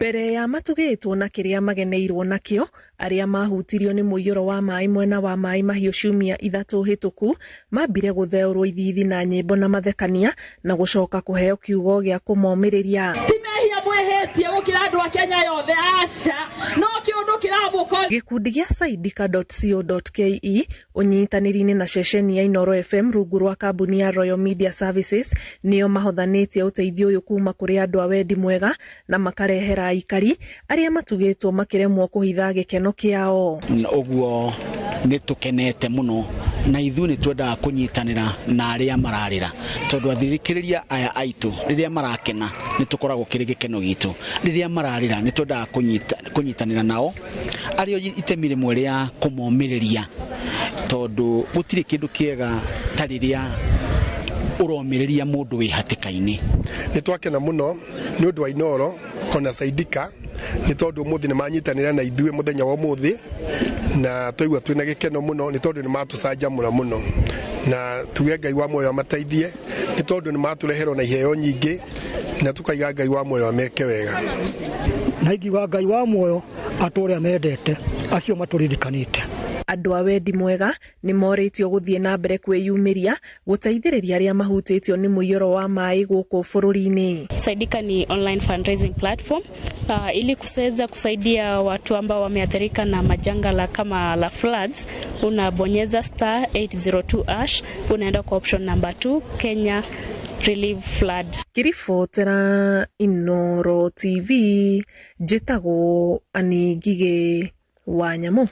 Mbere ya matugĩtwo na kĩrĩa mageneirwo nakĩo, arĩa mahutirio nĩ mũiyũro wa maĩ mwena wa Maĩ Mahiũ ciumia 3 hĩtũku mambire gũtheũrwo ithithi na nyĩmbo na mathekania na gũcoka kũheo kiugo gĩa kũmomĩrĩria. Ti mehia mwĩhĩtie gũkĩra andũ a Kenya yothe, aca, no kĩũndũ kĩramũkora. Gĩkundi gĩa saidika.co.ke ũnyitanĩri-inĩ na ceceni ya Inooro FM rungu rwa kambuni ya Royal Media Services nĩo mahothanĩtie ũteithio ũyũ kuma kũrĩ andũ a wendi mwega na makarehera aikari arĩa matugĩtwo makĩremwo kũhitha gĩkeno kĩao. Ũguo nĩ tũkenete mũno na ithuĩ nĩ twendaga kũnyitanĩra na arĩa mararĩra, tondũ athikĩrĩria aya aitũ rĩrĩa marakena nĩ tũkoragwo kĩrĩ gĩkeno gitũ, rĩrĩa mararĩra nĩ twendaga kũnyitanĩra nao arĩ itemi rĩmwe rĩa kũmomĩrĩria, tondũ gũtirĩ kĩndũ kĩega ta rĩrĩa ũromĩrĩria mũndũ wĩ hatĩka-inĩ. Nĩ twakena mũno nĩ ũndũ wa Inooro ona Saidika, nĩ tondũ ũmũthĩ nĩ manyitanĩra na ithuĩ mũthenya wa ũmũthĩ, na twaigua twĩna gĩkeno mũno nĩ tondũ nĩ matũcanjamũra mũno, na tuge Ngai wa muoyo amateithie nĩ tondũ nĩ matũrehera ona iheo nyingĩ, na tukaiga Ngai wa muoyo ameke wega. Na ingiuga Ngai wa muoyo atũre amendete acio matũririkanĩte. Andũ a wendi mwega nĩ morĩtio gũthiĩ na mbere kwĩyumĩria gũteithĩrĩria arĩa mahutĩtio nĩ mũiyũro wa maĩ gũkũ bũrũri-inĩ. Saidika ni online fundraising platform ili kuweza kusaidia watu ambao wameathirika na majanga la kama la floods. Unabonyeza star 802 hash, unaenda kwa option number 2, Kenya Relief Flood. Ngĩribotera Inooro TV, njĩtagwo Annie Ngigĩ wa Nyamũ.